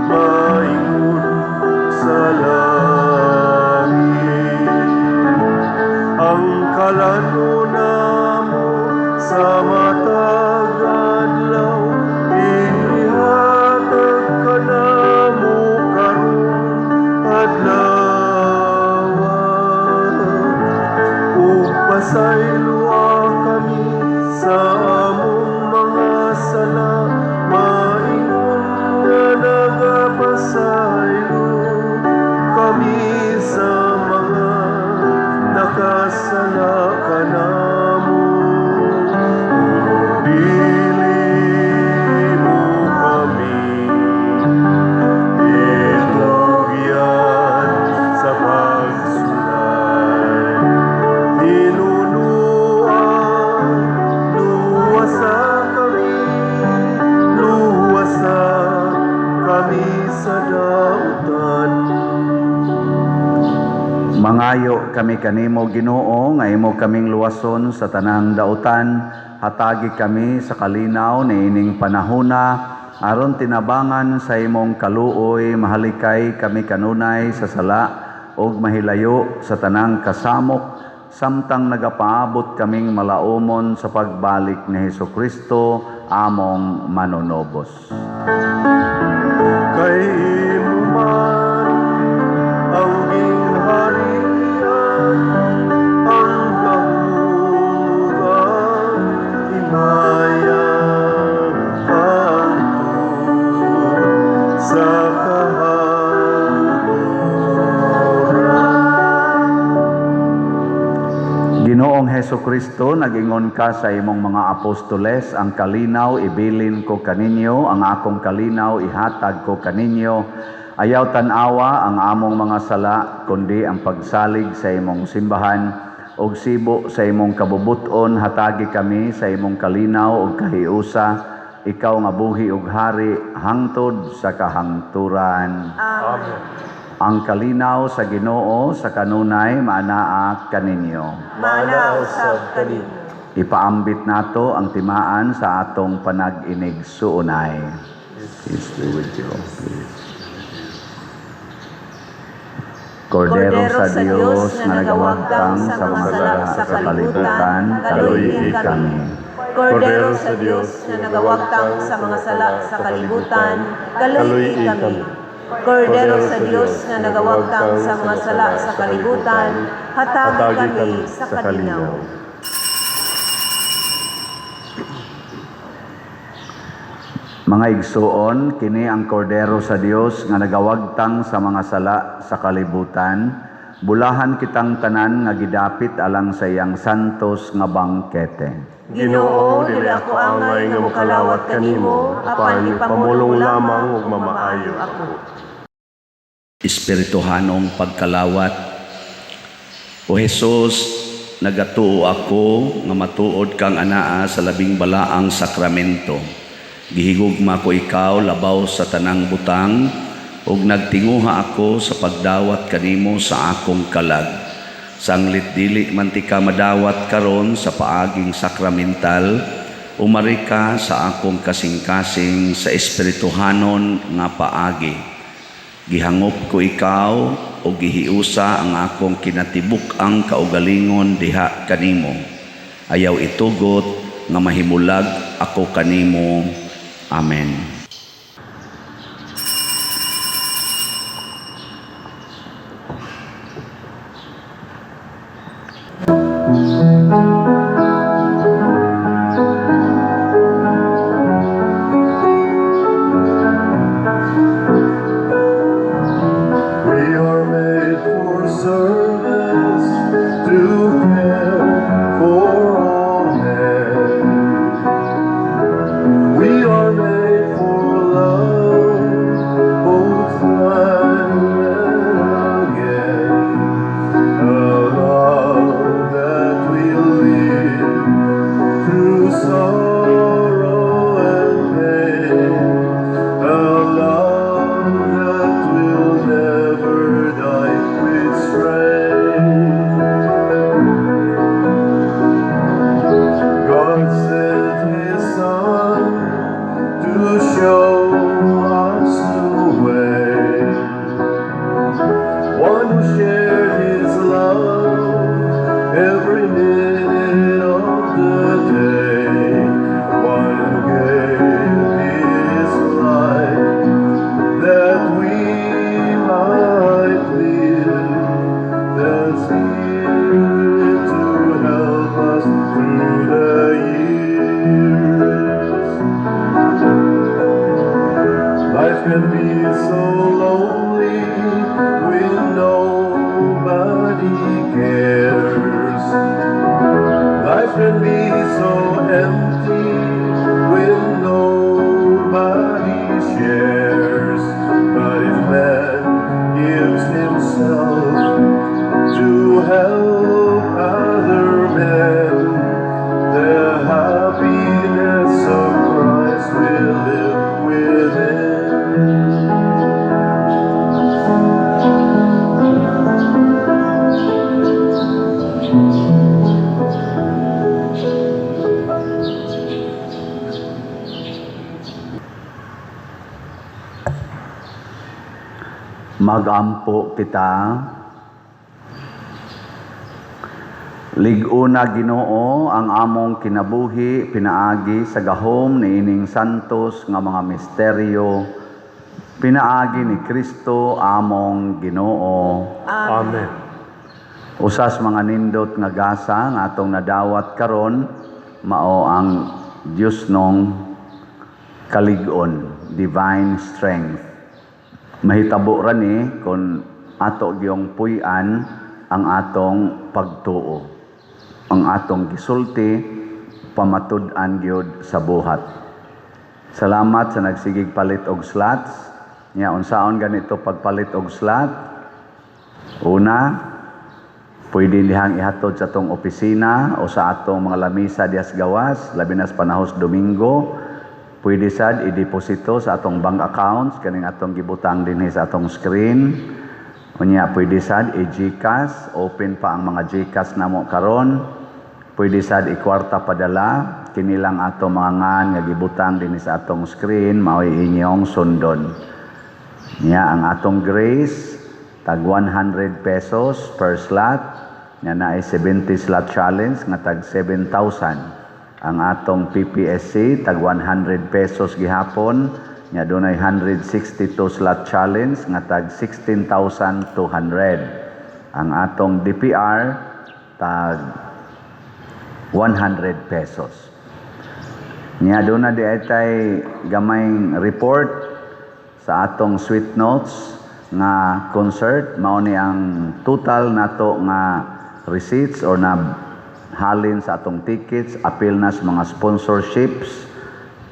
maingon sa langit. Ang kalan-on namo sa matag adlaw ihatag kanamo karong adlaw, ug pasayloa kami sa among mga sala maingon nga nagapasaylo kami sa mga nakasala kanamo. Ug dili mo kami itugyan sa pagsulay. Hinunua, luwasa kami, luwasa kami sa dautan. Mangayo kami kanimo, Ginoo, nga imo kaming luwason sa tanang dautan. Hatagi kami sa kalinaw niining panahona aron tinabangan sa imong kaluoy mahalikay kami kanunay sa sala ug mahilayo sa tanang kasamok samtang nagapaabot kaming malaumon sa pagbalik ni Hesukristo among manunobos. Kay imo man ang gingharian, ang gahom ug ang himaya hangtod sa kahangturan. Ginoong Hesukristo, nagingon ka sa imong mga apostoles, "Ang kalinaw ibilin ko kaninyo, ang akong kalinaw ihatag ko kaninyo. Ayaw tan-awa ang among mga sala, kundi ang pagsalig sa imong simbahan, ug sibo sa imong kabubuton hatagi kami sa imong kalinaw ug kahiusa, ikaw nga buhi ug hari hangtod sa kahangturan." Amen. Ang kalinaw sa Ginoo sa kanunay maanaa kaninyo. Maanaa usab kaninyo. Ipaambit nato ang timaan sa atong panag-inig-suunay. Peace be with you. Please. Kordero sa Dios nga nagawagtang sa mga sala sa kalibutan, kaluy-i kami. Kordero sa Dios nga nagawagtang sa mga sala sa kalibutan, kaluy-i kami. Kordero sa Dios nga nagawagtang sa mga sala sa kalibutan, hatagi kami sa kalinaw. Mga igsuon, kini ang kordero sa Dios nga nagawagtang sa mga sala sa kalibutan. Bulahan kitang tanan nga gidapit alang sa iyang santos nga bangkete. Ginoo, dili ako angay nga mokalawat kanimo, apan ipamulong lamang ug mamaayo ako. Espirituhanong pagkalawat. O Hesus, nagatuo ako nga matuod kang anaa sa labing balaang sakramento. Gihigugma ko ikaw labaw sa tanang butang ug nagtinguha ako sa pagdawat kanimo sa akong kalag. Sanglit dili man tika madawat karon sa paaging sakramental, umari ka sa akong kasing-kasing sa espirituhanon nga paagi. Gihangop ko ikaw o gihiusa ang akong kinatibuk-ang kaugalingon diha kanimo. Ayaw itugot nga mahimulag ako kanimo. Amen. We are made for service, to care for all men. We are made for love, both time and again. A love that will live through sorrow and pain. A love that will never die with strain. God sent His Son to show us the way. One who shared His love every minute of the day. One who gave His life that we might live. That's here to help us through the years. Life can be so lonely when nobody cares. Life can be so empty when nobody shares. But if man gives himself to help other men, the happiness of Christ will live within. Magampo kita. Lig-una, Ginoo, ang among kinabuhi pinaagi sa gahom niining santos nga mga misteryo, pinaagi ni Kristo among Ginoo. Amen. Usas mga nindot nga gasa nga atong nadawat karon mao ang Diosnong kalig-on, divine strength. Mahitabo ra ni kung ato gyong puy-an ang atong pagtuo. Ang atong gisulti pamatud-an gyud sa buhat. Salamat sa nagsigig palit og slots. Nya, unsaon ganito pagpalit og slot? Una, pwede dihang ihatod sa atong opisina o sa atong mga lamisa diha sa gawas, labi na sa panahos Domingo. Pwede sad i-deposito sa atong bank accounts kaning atong gibutang dinhi sa atong screen. Unya, pwede sad i-GCash, open pa ang mga GCash namo karon. Pwede sad i-kwarta padala, kini lang ato mga ngan nga gibutang dinhi sa atong screen, mao'y inyong sundon. Nya, ang atong grace tag 100 pesos per slot, nya naay 70 slot challenge nga tag 7,000. Ang atong PPSC tag 100 pesos gihapon, nya dunay 162 slot challenge nga tag 16,200. Ang atong DPR tag 100 pesos. Nya duna diay tay gamayng report sa atong Sweet Notes nga concert. Mao ni ang total nato nga receipts or na halin sa atong tickets, apil na sa mga sponsorships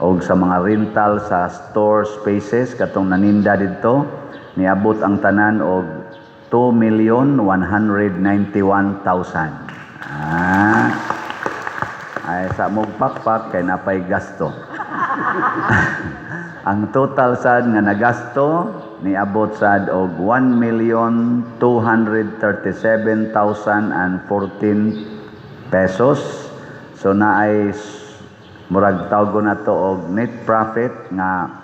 o sa mga rental sa store spaces katong naninda didto. Niabot ang tanan og 2,191,000. Ah. Ay sa mugpakpak kay napay gasto. Ang total sad nga nagasto niabot sad og 1,237,014 pesos. So naay murag tawgo na to og net profit nga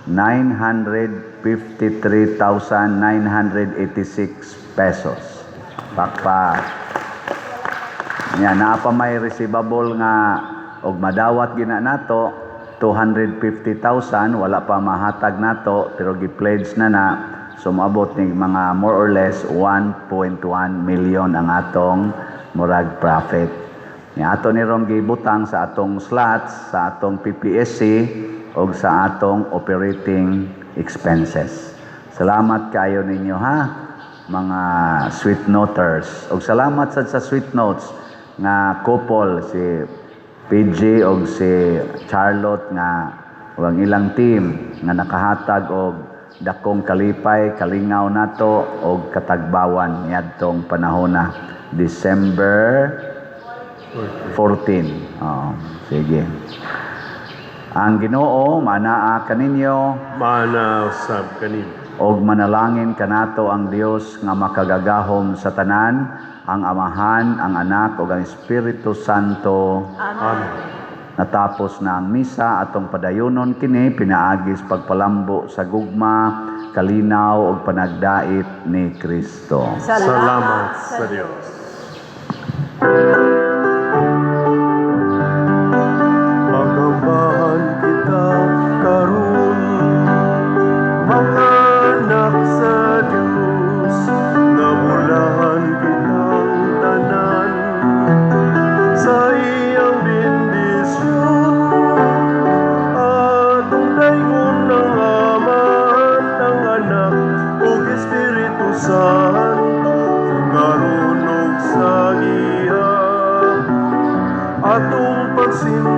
953,986 pesos. Pakpak. Nya naa pa may receivable nga og madawat gina nato 250,000, wala pa mahatag nato pero gi-pledge na na. So moabot ni mga more or less 1.1 million ang atong murag profit. Nya ato ni rong gibutang sa atong slots, sa atong PPSC og sa atong operating expenses. Salamat kayo ninyo ha, mga Sweet Noters. Og salamat sad sa Sweet Notes nga couple, si PG og si Charlotte nga ug ang ilang team nga nakahatag og dakong kalipay, kalingaw nato og katagbawan niadtong panahona, December 14. Oo, sige. Ang Ginoo manaa kaninyo. Maana usab kanimo. Og manalangin kanato ang Dios nga makagagahom sa tanan, ang Amahan, ang Anak ug ang Espiritu Santo. Amen. Natapos na ang misa, atong padayunon kini pinaagi sa pagpalambo sa gugma, kalinaw ug panagdait ni Kristo. Salamat sa Dios. Magambahan kita karon, mga anak sa Dios, nabulahan kitang tanan sa iyang bendisyon. Atong daygon ang Amahan, ang Anak ug Espiritu Santo, karon ug sa giha. Atong pagsimba.